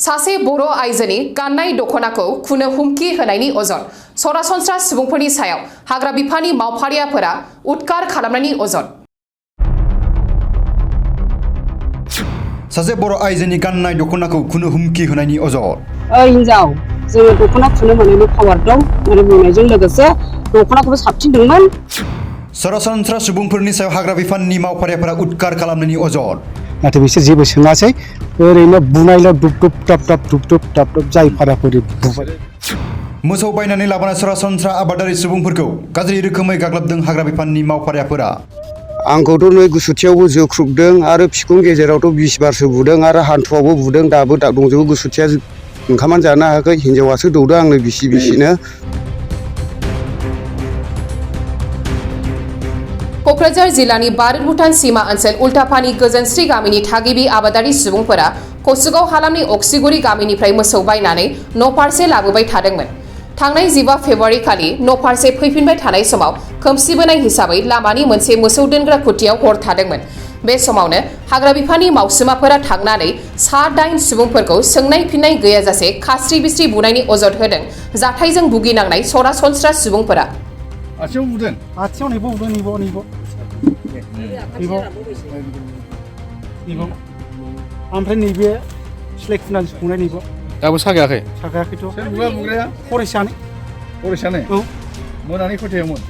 सासे बर' आइजोनि गाननाय दख'नाखौ खुनो हुमखि होनायनि अजन सरासनस्रा सुबुंफोरनि सायाव हाग्रा बिफाननि मावफारियाफोरा उदखार खालामनायनि अजन सासे बर' आइजोनि गाननाय दख'नाखौ खुनो हुमखि होनायनि अजन हिनजाव जोङो दख'ना खुनो मोननायनि पावार दं आरो बुंनायजों लोगोसे दख'नाखौबो साबसिनदोंमोन सरासनस्रा सुबुंफोरनि सायाव हाग्रा बिफाननि मावफारियाफोरा उदखार खालामनायनि अजन नाथाय बिसोर जेबो सोङासै ओरैनो बुनायल' दुब दुब टाप टाप दुब दुब टाप टाप जाय फाराफोर बुबाय मोसौ बायनानै लाबोनाय सरासनस्रा आबादारि सुबुंफोरखौ गाज्रि रोखोमै गाग्लोबदों हाग्रा बिफाननि मावफारियाफोरा आंखौथ' नै गुसुथियावबो जोख्रुबदों आरो बिखुं गेजेरावथ' 20 बारसो बुदों आरो हान्थुआवबो बुदों दाबो दंजोबो गुसुथिया ओंखामानो जानो हायाखै हिनजावासो दौदों आंनो बिसिनो क'क्राझार जिल्लानि भारत भुटान सीमा ओनसोल उल्टापानि गोजोनस्रि गामिनि थागिबि आबादारि सुबुंफोरा कसुगाव हालामनि अक्सिगुरि गामिनिफ्राय मोसौ बायनानै न'फारसे लाबोबाय थादोंमोन। थांनाय 15 फेब्रुवारि खालि न'फारसे फैफिनबाय थानाय समाव खोमसिबोनाय हिसाबै लामानि मोनसे मोसौ दोनग्रा खुथियाव हर थादोंमोन। बे समावनो हाग्रा बिफाननि मावसुमाफोरा थांनानै 7-8 सुबुंफोरखौ सोंनाय फिननाय गैयाजासे खास्रि बिस्रि बुनायनि अजद होदों जाथायजों भुगिनांनाय सरासनस्रा सुबुंफोरा। आथिङाव बुदों आथिङाव नैबो बुदों नैबो ओमफ्राय नैबे सिलाय खुनानै संनाय नैबो दाबो सागायाखै सागायाखैथ' बुग्रा बुग्राया फरायसानो औ मोनानि खथायावमोन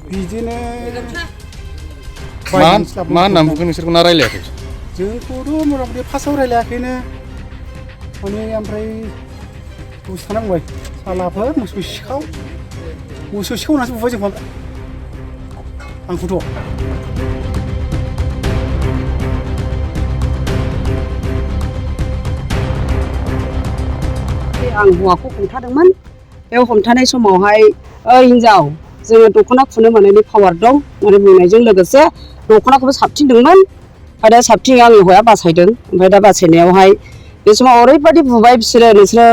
बिदिनो मा होनना बुंगोन नोंसोरखौ ना रायलायाखै जोंखौथ' मथा-मथि फार्स्टआव रायलायाखैनो माने ओमफ्राय दसे थानांबाय सालाफोर मोसौ सिखावनासो बुबाय जोंखौ आंखौथ' आं हौवाखौ हमथादोंमोन बे हमथानाय समावहाय हिनजाव जोङो दख'ना खुनो मोननायनि पावार दं आरो बुंनायजों लोगोसे दख'नाखौबो साबसिनदोंमोन आरो दा साबसिन आंनि हौवाया बासायदों ओमफ्राय दा बासायनायावहाय बे समाव ओरैबायदि बुबाय नोंसोरो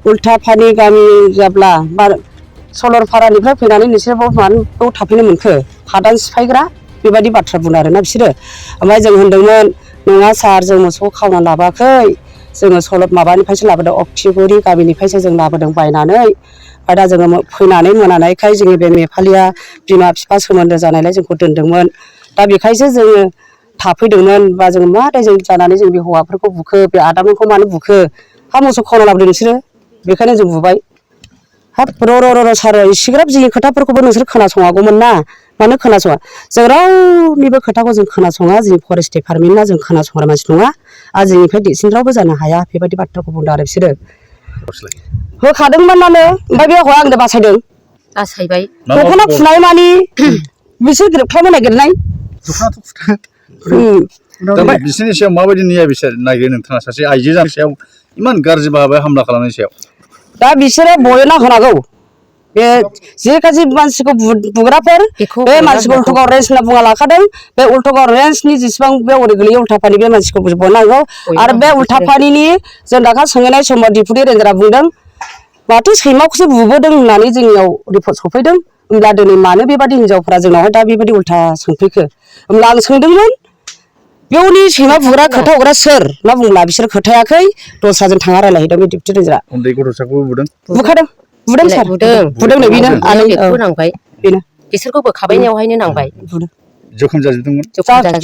उल्टापानि गामि जाब्ला सलरपारानिफ्राय फैनानै नोंसोर मानो थाफैनो मोनखो हादान सिफायग्रा बेबायदि बाथ्रा बुङो आरोना बिसोरो ओमफ्राय जों होनदोंमोन नङा सार जों मोसौखौ खावना लाबोआखै जोङो माबानिफ्रायसो लाबोदों अक्सिगुरि गामिनिफ्रायसो जों लाबोदों बायनानै ओमफ्राय दा जोङो फैनानै मोनानायखाय जोंनि बे नेपालिया बिमा बिफा सोमोन्दो जानायलाय जोंखौ दोनदोंमोन दा बेखायसो जोङो थाफैदोंमोन बा जों मा दायजों जानानै जों बे हौवाफोरखौ बुखो बे आदामोनखौ मानो बुखो हा मोसौ खावना लाबोदों नोंसोरो बेखायनो जों बुबाय हाब र' सार इसिग्राब जोंनि खोथाफोरखौबो नोंसोर खोनासङागौमोन ना मानो खोनासङा जों रावनिबो खोथाखौ जों खोनासङा जोंनि फरेस्ट डिपार्टमेन्टना जों खोनासंग्रा मानसि नङा आरो जोंनिफ्राय देरसिन रावबो जानो हाया बेबायदि बाथ्राखौ बुंदों आरो बिसोरो होखादोंमोनानो ओमफ्राय बे हौवाया आंनो बासायदों बासायबाय दख'ना खुनाय मानि बिसोर ग्रेबख्लायनो नागिरनाय बिसोरनि सायाव माबायदि निया बिसार नागिरो नोंथाङा सासे आइजो जानायनि सायाव इमान गाज्रि भाबै हामला खालामनायनि सायाव दा बिसोरो बयना होनांगौ बे जे गाज्रि मानसिखौ बुग्राफोर बे मानसिखौ उल्टगाव रेन्ज होनना बुंना लाखादों बे उल्टगाव रेन्जनि जेसेबां बे ओरै गोलैयो उल्टापानि बे मानसिखौ बनांगौ आरो बे उल्टापानिनि जों दाखा सोंहैनाय समाव डिपुटि रेन्जारा बुंदों माथो सैमाखौसो बुबोदों होननानै जोंनियाव रिपर्ट सफैदों होमब्ला दिनै मानो बेबायदि हिनजावफ्रा जोंनावहाय दा बेबायदि उल्टा सोंफैखो होमब्ला आं सोंदोंमोन बेवनि सैमा बुग्रा खोथा हग्रा सोर मा बुंब्ला बिसोर खोथायाखै दस्राजों थाङा रायलायहैदों बे डिपुटि रेन्जारा उन्दै गथ'साखौबो बुदों बुदों सार बुदोंनो बेनो बेखौ नांबाय बेनो बिसोरखौ बोखाबायनायावहायनो नांबाय जखम जाजोबदोंमोन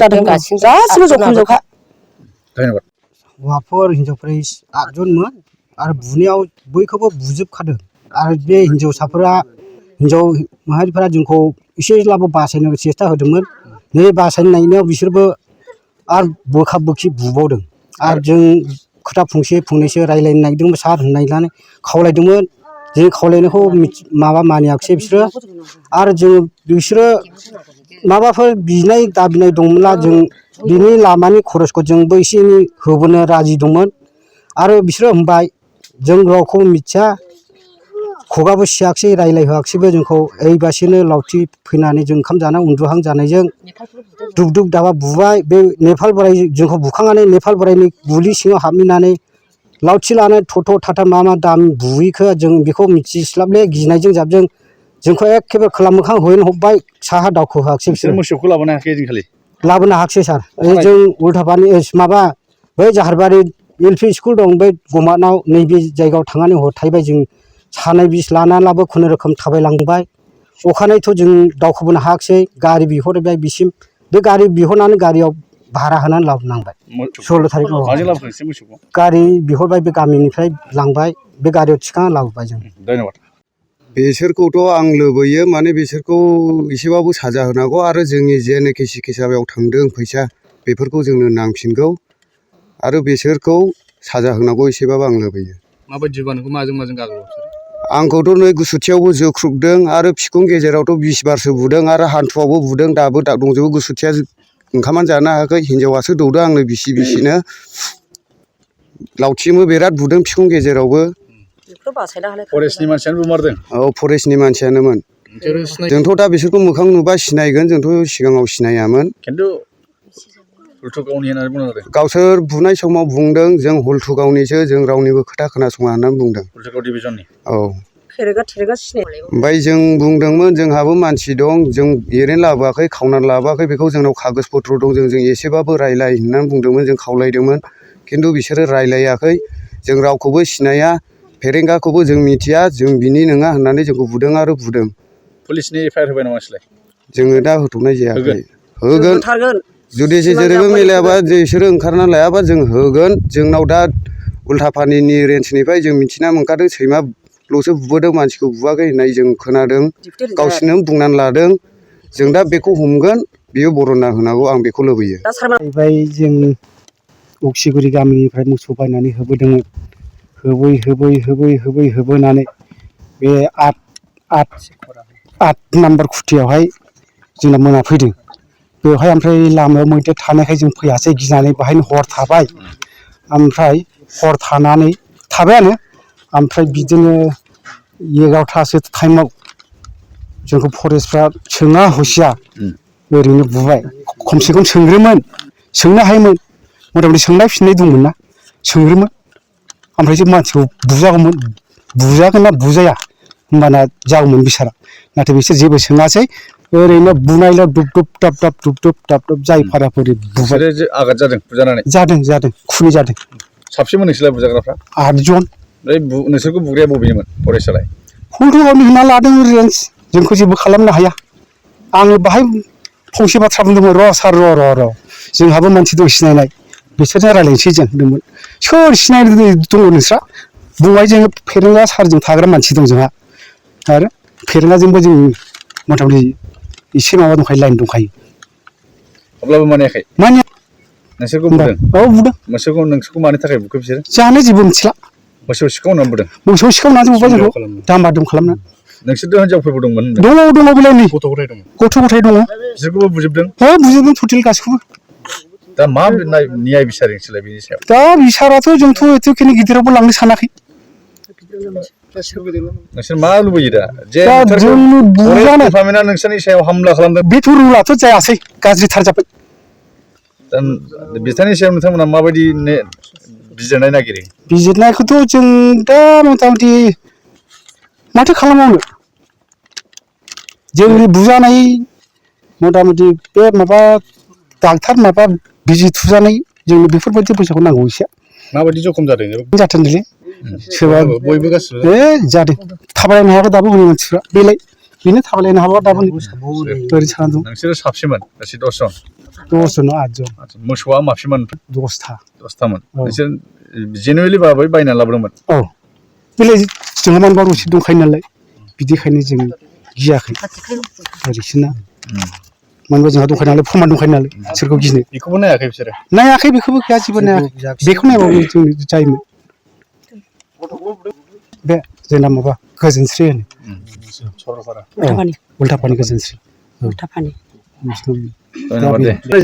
जादों गासिबो जखम धन्यबाद हौवाफोर हिनजावफोर 8 जनमोन आरो बुनायाव बयखौबो बुजोबखादों आरो बे हिनजाव माहारिफोरा जोंखौ एसेब्लाबो बासायनो सेस्था होदोंमोन नै बासायनायाव बिसोरबो आरो बोखा बोखि बुबावदों आरो जों खोथा फंनैसो रायलायनो नागिरदोंमोन सार होननानै खावलायदोंमोन जों खावलायनायखौ मानियाखिसै बिसोरो आरो बिसोरो माबाफोर बिनाय दाबिनाय दंमोनब्ला जों बिनि लामानि खरसखौ जोंबो एसे एनै होबोनो राजि दंमोन आरो बिसोरो होनबाय जों रावखौ मिथिया खुगाबो सियाखिसै रायलायहोआखिसैबो जोंखौ ओइबासेनो लावथि फैनानै जों ओंखाम जाना उन्दुहां जानायजों दुब दाबा बुबाय बे नेपाल बोराय जोंखौ बुखांनानै नेपाल बोरायनि गुलि सिङाव हाबहैनानै लावथि लानानै थथ' थाथा मा दाम बुयैखो जों बेखौ मिथिस्लाबले गिनायजों जाबजों जोंखौ एखेबारे खोला मोखां होनो हरबाय साहा दावखो होआखिसै बिसोर मोसौखौ लाबोनो हायाखै ओइदिनखालि लाबोनो हायाखिसै सार जों उल्टापानि माबा बै जाहारबारि एलपि स्कुल दं बे गमानाव नैबे जायगायाव थांनानै हर थाहैबाय जों सानाय बिस लानानैब्लाबो खुनुरोखोम थाबायलांबाय अखानायैथ' जों दावखोबोनो हायाखिसै गारि बिहरबाय बिसिम बे गारि बिहरनानै गारियाव भारा होनानै लाबोनांबाय 16 थारिखआव माजों लाबोखो एसे मोसौखौ गारि बिहरबाय बे गामिनिफ्राय लांबाय बे गारियाव थिखांना लाबोबाय जों धन्यबाद बिसोरखौथ' आं लुबैयो माने बिसोरखौ एसेबाबो साजा होनांगौ आरो जोंनि जेनोखि सिकित्सायाव थांदों फैसा बेफोरखौ जोंनो नांफिनगौ आरो बिसोरखौ साजा होनांगौ एसेबाबो आं लुबैयो माबायदि बानोखौ माजों गाग्लोबो आंखौथ' नै गुसुथियावबो जोख्रुबदों आरो फिखुं गेजेरावथ' 20 बारसो बुदों आरो हान्थुआवबो बुदों दाबो दंजोबो गुसुथिया ओंखामानो जानो हायाखै हिन्जावासो दौदों आंनो बिसिनो लावथिजोंबो बिराद बुदों फिखुं गेजेरावबो फरेस्टनि मानसियानो बुमारदों औ फरेस्टनि मानसियानोमोन जोंथ' दा बिसोरखौ मोखां नुबा सिनायगोन जोंथ' सिगाङाव सिनायामोन खिन्थु हुल्थु गावनि होननानै बुंनो जादों गावसोर बुनाय समाव बुंदों जों हुल्थु गावनिसो जों रावनिबो खोथा खोनासङा होननानै बुंदों हुल्थुगाव डिभिजननि औ थेरेगा सिनाय ओमफ्राय जों बुंदोंमोन जोंहाबो मानसि दं जों एरैनो लाबोआखै खावनानै लाबोआखै बेखौ जोंनाव कागज पत्र दं जों एसेबाबो रायलाय होननानै बुंदोंमोन जों खावलायदोंमोन खिन्थु बिसोरो रायलायाखै जों रावखौबो सिनाया फेरेंगाखौबो जों मिथिया जों बिनि नङा होननानै जोंखौ बुदों आरो बुदों पुलिसनि एफआइआर होबाय नामा नोंसोरलाय जोङो दा होथ'नाय जायाखै होगोन बुथारगोन जुदि जेरैबो मिलायाबा बिसोरो ओंखारना लायाबा जों होगोन जोंनाव दा उल्थापानिनि रेन्जनिफ्राय जों मिथिना मोनखादों सैमाल'सो बुबोदों मानसिखौ बुवाखै होननाय जों खोनादों गावसोरनो बुंनानै लादों जों दा बेखौ हमगोन बियो बरना होनांगौ आं बेखौ लुबैयो जाहैबाय जों अक्सिगुरि गामिनिफ्राय मोसौ बायनानै होबोदोंमोन होबोनानै बे 8 नाम्बार खुथियावहाय जोंना मोनाफैदों बेवहाय ओमफ्राय लामायाव मैदेर थानायखाय जों फैयासै गिनानै बाहायनो हर थाबाय ओमफ्राय हर थानानै थाबायानो ओमफ्राय बिदिनो 11थासो टाइमाव जोंखौ फरेस्टफ्रा सोङा हसिया ओरैनो बुबाय खमसे खम सोंनो हायोमोन मथा मथि सोंनाय फिननाय दंमोन ना सोंग्रोमोन ओमफ्राय जों मानसिखौ बुजागौमोन बुजागोन ना बुजाया होमबाना जागौमोन बिसारा नाथाय बिसोर जेबो सोङासै ओरैनो बुनायल' दुब दाब दाब जाय फाराफोरि बुबाय आघात जादों बुजानानै जादों खुनि जादों साबसिन नोंसोरलाय बुजाग्राफ्रा 8 जन ओमफ्राय नोंसोरखौ बुग्राया बबेनिमोन फरेस्टआलाय हुल्थुगावनि होना लादों रेन्ज जोंखौ जेबो खालामनो हाया आङो बाहाय फंसे बाथ्रा बुंदोंमोन र' सार र' जोंहाबो मानसि दं सिनायनाय बिसोरजों रायज्लायनोसै जों होनदोंमोन सोर सिनायनो दङ नोंस्रा बुंबाय जोङो फेरेंगा सारजों थाग्रा मानसि दं जोंहा आरो फेरेंगाजोंबो जों मथा मथि एसे माबा दंखायो लाइन दंखायो अब्लाबो मानियाखै माने नोंसोरखौ बुदों औ बुदों नोंसोरखौ मानि थाखाय बुखो बिसोर जानो जेबो मिथिला मोसौ सिखावनानै बुदों मोसौ सिखावनानै बुबाय जोंखौ दामा दुम खालामना नोंसोरथ' हिनजावफोरबो दंमोन दङ बेलाय नै गथ' गथाय दङ बिसोरखौबो बुजोबदों बुजोबदों टटेल गासैखौबो दा मा न्याय बिसारो नोंसोरलाय बेनि सायाव दा बिसाराथ' जोंथ' एथ'खिनि गिदिरावबो लांनो सानाखै नोंसोर मा लुबैयो दा जे जोंनि बुजानाय डिपार्टमेन्टआ नोंसोरनि सायाव हामला खालामदों बेथ' रुलाथ' जायासै गाज्रिथार जाबाय दा बिथांनि सायाव नोंथांमोना माबायदि बिजिरनाय नागिरो बिजिरनायखौथ' जों दा मथा मथि माथो खालामबावनो जोंनि बुजानाय मथा मथि बे माबा डाक्टार माबा बिजि थुजानाय जोंनो बेफोरबायदि फैसाखौ नांगौ एसे माबायदि जखम जादों जाथोंलै सोरबा बयबो गासिबो जादों थाबायनो हायाखै दाबो हनै मानसिफ्रा बेनो थाबायलायनो हाबा दाबो ओरैनो साना दं नोंसोरो साबसेमोन गासै 10 जन 10 जन 8 जन मोसौआ माबेसेमोन 10थामोन नोंसोर जेनुवेलि बायनानै लाबोदोंमोन औ बेलाय जोंहा मानबा रसिद दंखायो नालाय बिदिखायनो जों गियाखै ओरैसोना मानोबा जोंहा दंखायो नालाय फमान दंखायो नालाय सोरखौ गिनो बेखौबो नायाखै बिसोरो नायाखै बेखौबो गासिबो नायाखै बेखौ नायबाबो जों जायोमोन बे जोंना माबा गोजोनस्रि होनो सरलपारा उल्थापानि गोजोनस्रि उल्थापानि धन्यबाद दे